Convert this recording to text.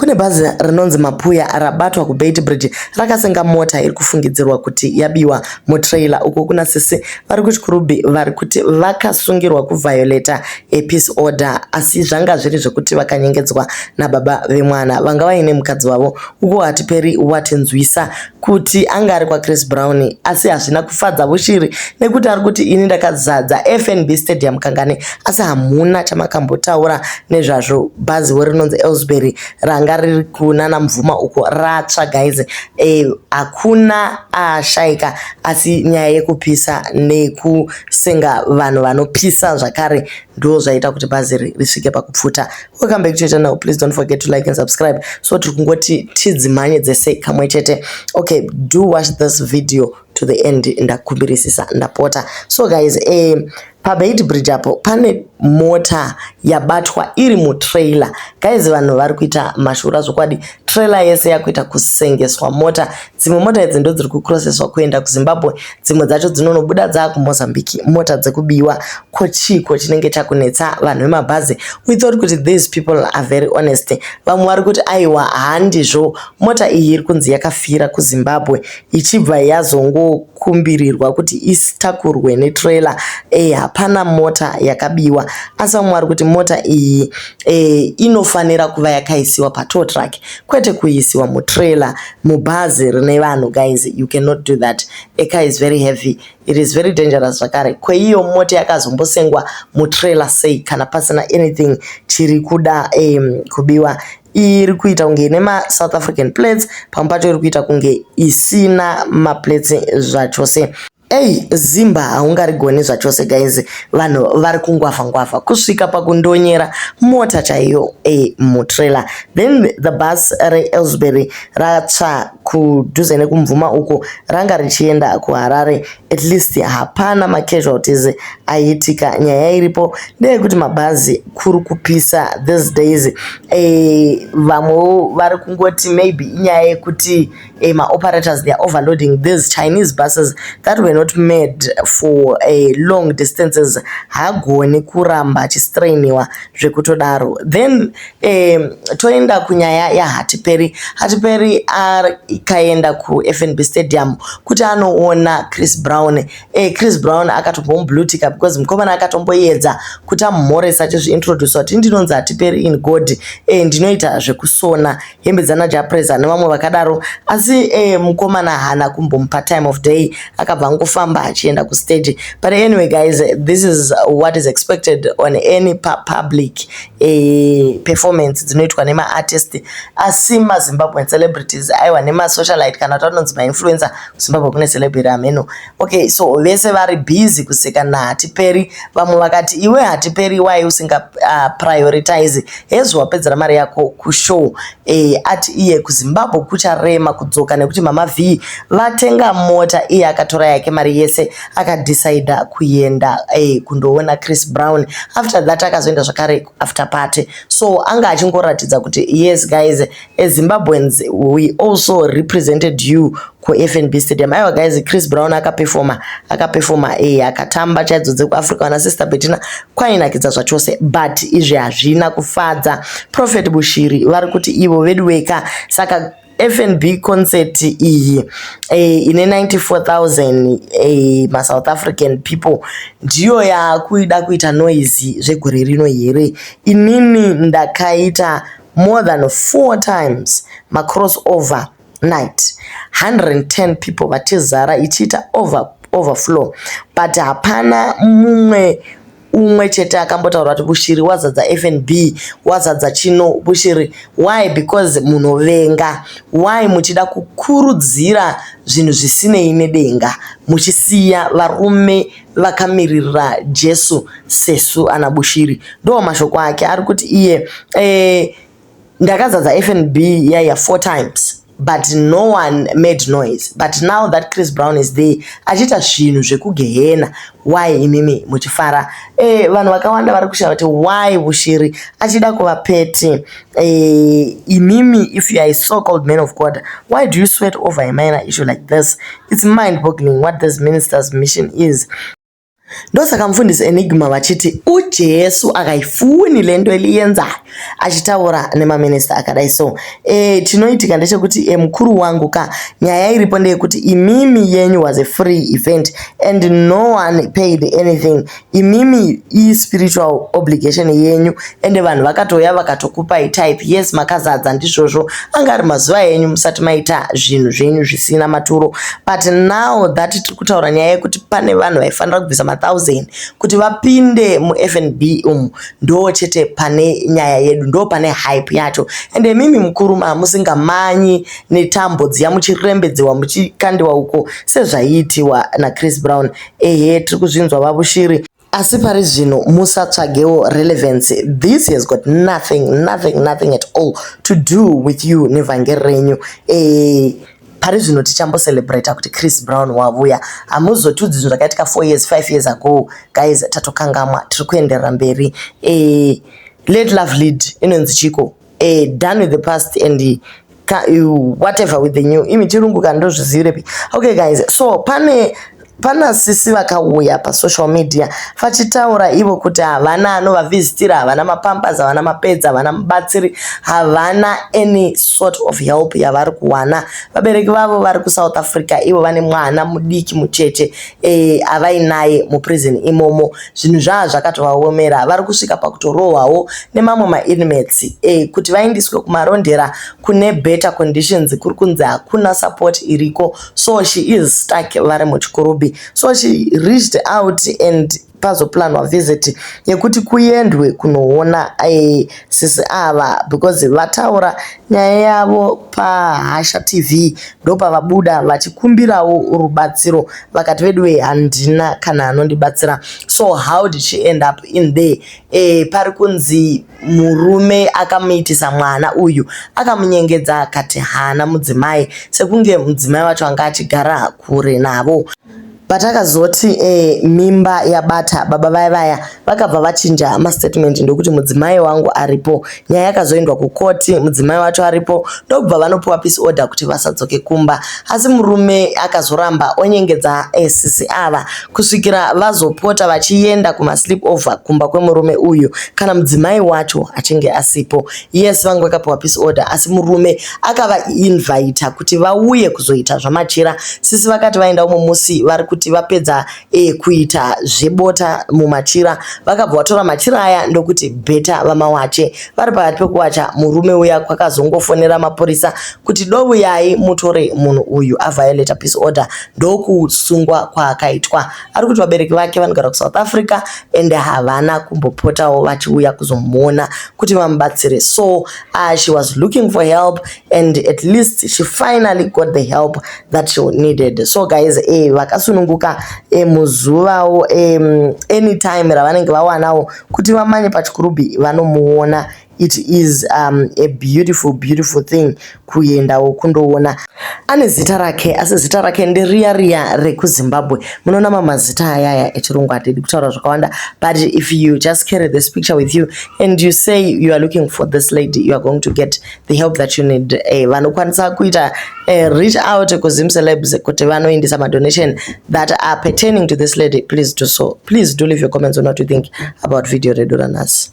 Kune bhazi rinonzi Mapuya rabatwa kuBeitbridge rakasenga mota iri kufungidzirwa kuti yabiwa mutrailer uko kuna sisi vari kuChikurubi vari kuti vakasungirwa kuviolata a peace order asi zvanga zviri zvekuti vakanyengedzwa nababa vemwana vanga vaine mukadzi wavo uko hatiperi watinzwisa kuti anga ari kwaChris Brown asi hazvina kufadza Vushiri nekuti ari kuti ini ndakazadza FNB Stadium kangani asi hamuna chamakambotaura nezvazvo. Bhaziwo rinonzi Ellsbury ranga riri kunana Mvuma uko ratsva guys. Hakuna ashaika asi nyaya yekupisa nekusenga vanhu vanopisa zvakare ndo zvaita kuti bhazi iri risvike pakupfuta. Welcome back to your channel. Please don't forget to like and subscribe. So tiri kungoti tidzimhanye dzese kamwe chete. Okay, do watch this video to the end. Ndakumbirisisa, ndapota. So guys, paBeitbridge apo pane mota yabatwa iri mutrailer. Guys, vanhu vari kuita mashura zvokwadi. Trailer yese yakuita kusengeswa mota. Dzimwe mota idzi ndo dziri kucrosseswa kuenda kuZimbabwe, dzimwe dzacho dzinonobuda dzaakuMozambique, mota dzekubiwa. Ko chiiko chinenge chakunetsa vanhu vemabhazi? We thought kuti these people are very honest. Vamwe vari kuti aiwa, handizvo. Mota iyi iri kunzi yakafira kuZimbabwe ichibva yazongokumbirirwa kuti itakurwe netrailer. Hapana mota yakabiwa, asi vamwe vari kuti mota iyi inofanira kuva yakaisiwa patow truck kwete kuisiwa mutrailer mubhazi rine vanhu. Guys, you cannot do that. A car is very heavy, it is very dangerous zvakare. Kweiyo mota yakazombosengwa mutrailer sei kana pasina anything chiri kuda kubiwa? Iri kuita kunge ine maSouth African plates, pamwe pacho iri kuita kunge isina maplates zvachose. Ei, zimba haungarigoni zvachose guys. Vanhu vari kungwavha ngwavha kusvika pakundonyera mota chaiyo mutrailer. Then the bus reElsbury ratsva kudhuze nekuMvuma uko, ranga richienda kuHarare. At least hapana macasualties aiitika. Nyaya iripo ndeyekuti mabhazi kuri kupisa these days. Vamwewo vari kungoti maybe inyaya yekuti maoperators, they are overloading these Chinese buses that were not made for long distances. Haagoni kuramba achistrainiwa zvekutodaro. Then toenda kunyaya yaHatiperi. Hatiperi akaenda kuFNB Stadium kuti anoona Chris Brown. Chris Brown akatombomublutika because mukomana akatomboedza kuti amumhoresa achizviintrodusa kuti ndinonzi Hatiperi in God, ndinoita zvekusona hembe dzana Japresa nevamwe vakadaro, asi mukomana haana kumbomupa time of day, akabva angofamba achienda kustage. But anyway guys, this is what is expected on any public performance dzinoitwa nemaartist. Asi maZimbabwean celebrities, aiwa, nemasocialite kana kuti anonzi mainfluencer, kuZimbabwe kune celebrity ameno. Okay, so vese vari busy kuseka naHatiperi. Vamwe vakati iwe Hatiperi, wai usinga prioritize hezvo wapedzera mari yako kushow? Ati iye kuZimbabwe kucharema kudzoka nekuti Mama V vatenga mota, iye akatora yake mari yese akadecida kuenda kundoona Chris Brown. After that akazoenda zvakare after party. So anga achingoratidza kuti yes guys, as Zimbabweans we also represented you kuFNB Stadium. Aiwa guys, Chris Brown akapefoma, akapefoma, akatamba chaidzo dzekuAfrica vana Sister Betina, kwainakidza zvachose. But izvi hazvina kufadza Prophet Bushiri. Vari kuti ivo vedu weka, saka FNB concert iyi ine 94,000 maSouth African people ndiyo yakuida kuita noise zvegore rino here? Inini ndakaita more than four times macross over night, 110 people vachizara ichiita overflow, but hapana mumwe umwe chete akambotaura kuti Bushiri wazadza FNB, wazadza chino. Bushiri, why? Because munovenga. Why muchida kukurudzira zvinhu zvisinei nedenga, muchisiya varume vakamirira Jesu sesu ana Bushiri? Ndo mashoko ake. Ari kuti iye ndakazadza FNB yaiya four times but no one made noise, but now that Chris Brown is there achiita zvinhu zvekugehena, why imimi muchifara? Vanhu vakawanda vari kushaya kuti why Bushiri achida kuva petty. Imimi, if you are a so called man of God, why do you sweat over a minor issue like this? It's mind boggling what this minister's mission is. Ndosaka mufundisi Enigma vachiti uJesu akaifuni le nto eliyenzayo achitaura nemaminista akadai so. E, chinoitika ndechekuti e, mukuru wangu ka nyaya iripo ndeyekuti imimi yenyu was a free event and no one paid anything. Imimi i-spiritual obligation yenyu ende vanhu vakatouya vakatokupai type yes makazadza ndizvozvo anga ari mazuva enyu musati maita zvinhu zvenyu zvisina maturo but now that tiri kutaura nyaya yekuti pane vanhu vaifanira kubvisa ma1000 kuti vapinde muFNB umu ndo chete pane nyaya yedu ndo pane hype yacho ende imimi mukuru mamusingamanyi netambo dziya muchirembedzewa muchikandiwa uko sezvaiitiwa naChris Brown ehe tiri kuzvinzwa vabushiri asi pari zvino musatsvagewo relevance this has got nothing nothing nothing at all to do with you nevhangeri renyu e, pari zvino tichambocelebrata kuti Chris Brown wavuya hamuzotudzi zvinhu zvakaitika 4 years 5 years ago guys tatokangamwa tiri kuenderera mberi e, let love lead inonzi chiko e, done with the past and whatever with the new imi chirungu kana ndozvizivirepi okay guys so pane pana sisi vakauya pasocial media vachitaura ivo kuti havana anovavhizitira havana mapampers havana mapads havana mubatsiri havana any sort of help yavari kuwana vabereki vavo vari kuSouth Africa ivo vane mwana mudiki mucheche e, avainaye muprison imomo zvinhu zvaa zvakatovaomera vari kusvika pakutorohwawo nemamwe mainmates e, kuti vaendeswe kumarondera kune better conditions kuri kunzi hakuna support iriko so she is stuck vari muchikurubhi so she reached out and pazoplanwa visit yekuti kuendwe kunoona e, sisi ava because vataura nyaya yavo paHasha TV ndopavabuda vachikumbirawo rubatsiro vakati veduwe handina kana anondibatsira so how did she end up in there e, pari kunzi murume akamuitisa mwana uyu akamunyengedza akati haana mudzimai sekunge mudzimai wacho anga achigara kure navo patakazoti e, mimba yabata baba vaya vaya vakabva vachinja mastatement ndokuti mudzimai wangu aripo nyaya yakazoendwa kukoti mudzimai wacho aripo ndokubva vanopiwa peace order kuti vasadzoke kumba asi murume akazoramba onyengedza sisi ava kusvikira vazopota vachienda kumasleep over kumba kwemurume uyu kana mudzimai wacho achinge asipo yes vanga vakapiwa peace order asi murume akavainvita kuti vauye kuzoita zvamachira sisi vakati vaenda umwe musi vari kuti vapedza e, kuita zvebota mumachira vakabva vatora machira aya ndokuti better vamawache vari pakati pekuwacha murume uya kwakazongofonera mapurisa kuti dovuyai mutore munhu uyu aviolata peace order ndokusungwa kwaakaitwa ari kuti vabereki vake vanogara kuSouth Africa ende havana kumbopotawo vachiuya kuzomuona kuti vamubatsire so she was looking for help and at least she finally got the help that she needed so guys eh, vakasununguka eh, muzuvawo eh, anytime ravanenge vawanawo kuti vamanye pachikurubhi vanomuona it is a beautiful beautiful thing kuendawo kundoona ane zita rake asi zita rake nderiya riya rekuZimbabwe munoona mamazita ayaya echirungu hatidi kutaura zvakawanda but if you just carry this picture with you and you say you are looking for this lady you are going to get the help that you need eh, vanokwanisa kuita eh, reach out kuZim Celebs kuti vanoindisa madonation that are pertaining to this lady please do so please do leave your comments on what you think about video redu ranhasi.